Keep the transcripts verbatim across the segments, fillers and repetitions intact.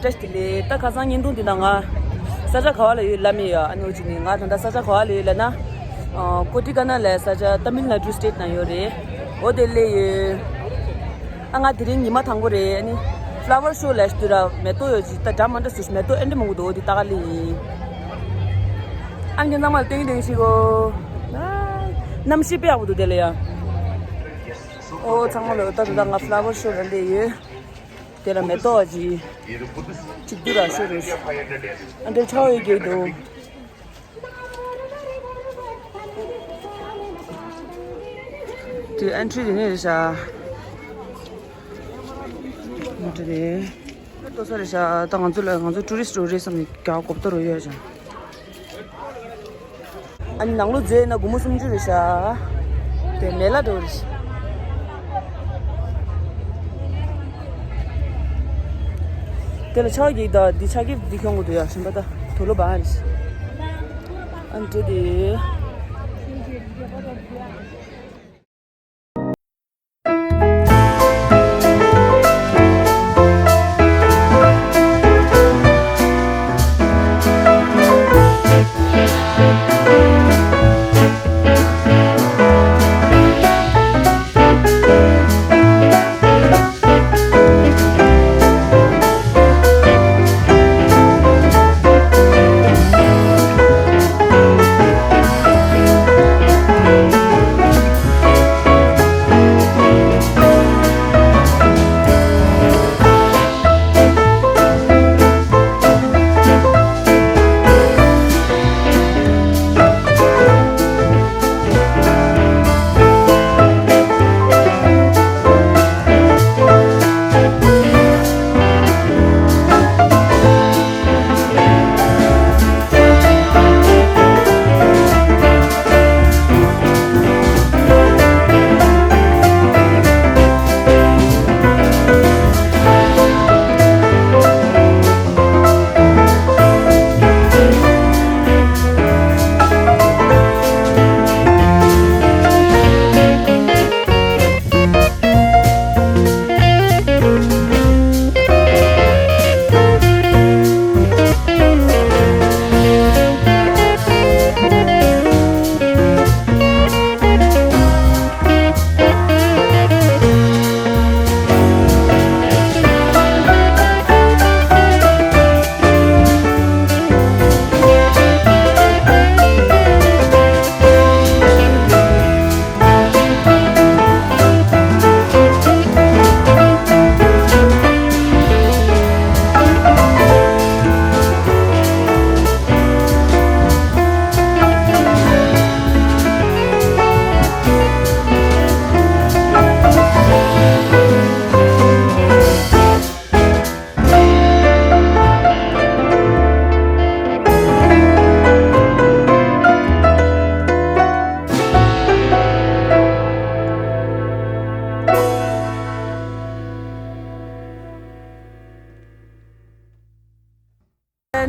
བཀྲ་ཤིས་བདེ་ལེགས། ད་ཁ་སང་བརྙན་ཐུང་འདི་ནང་ང་ས་ཆ་ག་བ་ལ་ཡོད་ལབ་མེད་ཡ། ཨ་ནི་འོ་ཅིག་ནི་ང་ད་ལྟ་ས་ཆ་ག་བ་ལ་ཡོད་ལབ་ན། ཨ་ཀོ་ཏི་ཀ་ན་ལ་ས་ཆ་ཏ་མིལ་ནཱ་ཌུ་སི་ཊེཊ་ནང་ཡོད་རེད། འོ་དེ་སླེབས་ཡོད། ཨ་ང་དེ་རིང་ཉི་མ་དང་པོ་རེད། ཨ་ནི་ཕ་ལ་ཝར་ཤོ་ལ་ཞུ་དུས་ར་མེ་ཏོག་ཡོད་ཅིག་ད་འདྲ་མ་འདྲ་བཟོ་ཞིག་མེ་ཏོག་ཨེ་འདྲ་མང་པོ་འདུག་འོ་དེ་ལྟ་ག་སླེབས་ཡིན། ཨ་ནི་ཁྱེད་ཚང་མ་ལ་སྟོན་གྱི་སྟོན་གྱི་ཞིག་གོ། གནམ་གཤིས་དཔེ་ཡག་པོ་འདུག་དེ་ལ་ཡ། ཨོ་ཚང་མ་ལ་ད་ད་ང་ཕ་ལ་ཝར་ཤོ་ལ་སླེབས་ཡོད། དེ་ལ་མེ་ཏོག་ཅིག་གཅིག་བསྡུས་ར་ཤོ་རེད། ཨ་འདྲ་ཆའོ་ཡོད་ཀྱི་འདུག་དེ་ཨན་ཊི་རི་དེ་ནས་རེད་ཤག་ཨན་ཊི་རི་རེད། ལྟོ་ས་རེད་ཤག་ད་ང་ཚོ་ལ་ང་ཚོ་ཊུ་རི་སི་ཊི་རེད་བསམ་ནས་རྒྱ་གོབ་ཏོ་རུ་ཡོད་ཅག་ཨ་ནི་ནང་ལོགས་འཛུལ་ན་སྒོར་མོ་སུམ་ཅུ་རེད་ཤག་དེ་མེ་ལ་འགྲོ་རེད། དེ་ལ་ཆ་གིས་ད་འདི་ཆ་གིས་འདི་ཁྱོང་གི་འདུག་ཡ། ཞིམ་པ་ད་དུ་ལོ་བ་རེད། ཨ་འདྲེ་དེ།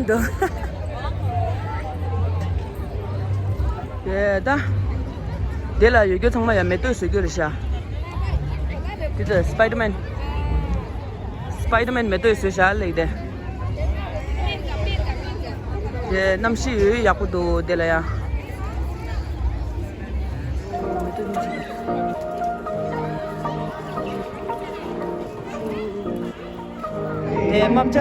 འདུག་དེ་ད། དེ་ལ་ཡོད་རྒྱུ་ཚང་མ་ཡང་མེ་ཏོག་བཟོ་རྒྱུ་རེད་ཤག་དེ་ད་སི་པའི་ཌར་མེན། སི་པའི་ཌར་མེན་མེ་ཏོག་བཟོས་ཤག་ལེགས་དེ། དེ་གནམ་གཤིས་ཡོད་ཡག་པོ་འདུག་དེ་ལ་ཡང་། དེ་དམར་ཆ།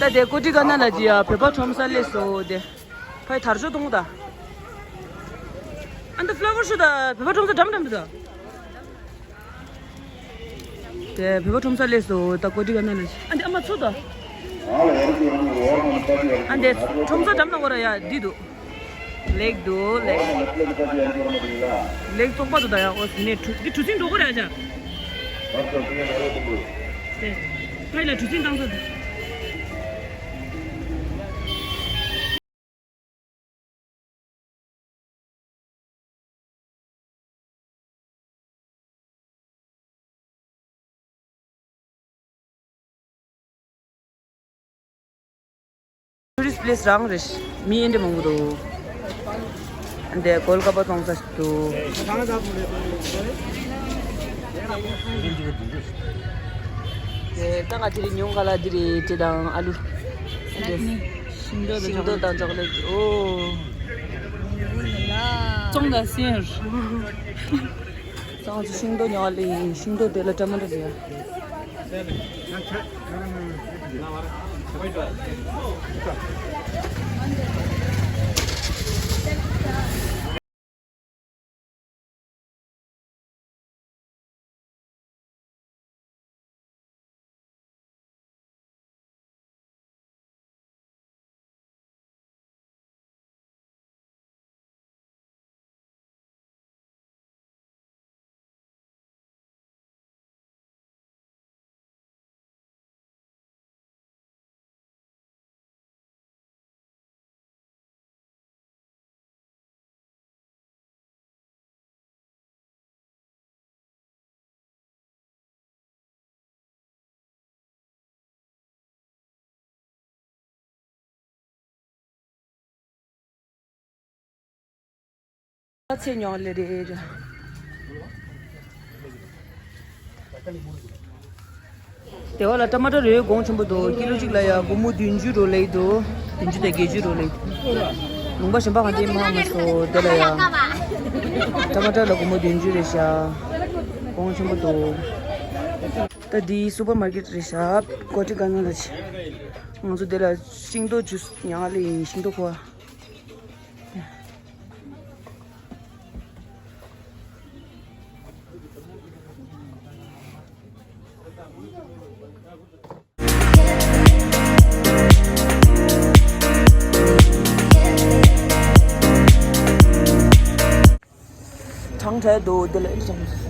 ད་དེ་ཀོ་ཏི་ཀ་ན་ལ་ཅི་ཡ་བོད་པ་ཁྲོམ་ས་སླེབས་སོང་དེ། ཕའི་དར་ཤོ་གཏོང་གོ་ད། ཨ་ནི་ད་ཕ་ལ་ཝར་ཤོ་ད་བོད་པ་ཁྲོམ་ས་འགྲམ་འགྲམ་དུ་ད། དེ་བོད་པ་ཁྲོམ་ས་སླེབས་སོང་ད་ཀོ་ཏི་ཀ་ན་ལ། ཨ་ནི་ཨ་མ་ཚུར་ད། ཨ་ནི་ཁྲོམ་ས་འགྲམ་ན་འོ་ར་ཡ་འདི་འདུག་ལེགས་འདུག་ལེགས། ལེགས་བཙོག་པ་འདུག་ད་ཡ། འོ་ཟི་ནས་གྲུ་འདི་གྲུ་གཟིངས་འགྲོ་གོ་ར་ཡ་ཅག་དེ་ཕ་ཡི་ལ་གྲུ་གཟིངས་བཏང་ས་འདུག་ཊུ་རི་སི་ཊི་པི་ལེ་སི་རང་རེད། མི་ཨེ་འདྲ་མང་པོ་འདུག་འདི་གོལ་ཀ་པ་གཏོང་ས་ཞིག་འདུག་དེ་ད་ང་དེ་རིང་ཉུང་ག་ལ་དེ་རེད། དེ་དང་ཨ་ལུ། ཤིང་ཏོག་དང་ཤིང་ཏོག་དང་ཅོག་ལེ་ཊི། ཨོ། ཙོང་ད་སེར། ཙང་ཚོ་ཤིང་ཏོག་ཉོ་ལེ་ཡིན། ཤིང་ཏོག་དེ་ལ་ཊ་མ་ཊོ་དེ་ཡ། ཚེ་ཉོག་ལེ་རེད། དེ་བ་ལ་ཊ་མ་ཊོ་རེ་གོང་ཆེན་པོ་འདུག་ཀི་ལོ་གཅིག་ལ་ཡ་སྒོར་མོ་བདུན་ཅུ་རོ་ལེ་འདུག་བདུན་ཅུ་དང་བརྒྱད་ཅུ་རོ་ལེ། ལུང་པ་གཞན་པ་གང་དེ་མང་མ་སོ་དེ་ལ་ཡ། ཊ་མ་ཊོ་ལ་སྒོར་མོ་བདུན་ཅུ་རེད་ཤག་གོང་ཆེན་པོ་འདུག་ད་འདི་སུ་པར་མར་ཀེཊ་རེད་ཤག་ཀོ་ཊི་ག་ན་ལ་ཆེ། ང་ཚོ་དེ་ལ་ཤིང་ཏོག་ཇུས་ཉོ་ལེ་ཡིན། ཤིང་ཏོག་ཁོ། གྲང་དྲགས་འདུག་འདི་ལ་ཨེ་འདྲ་གྲང་།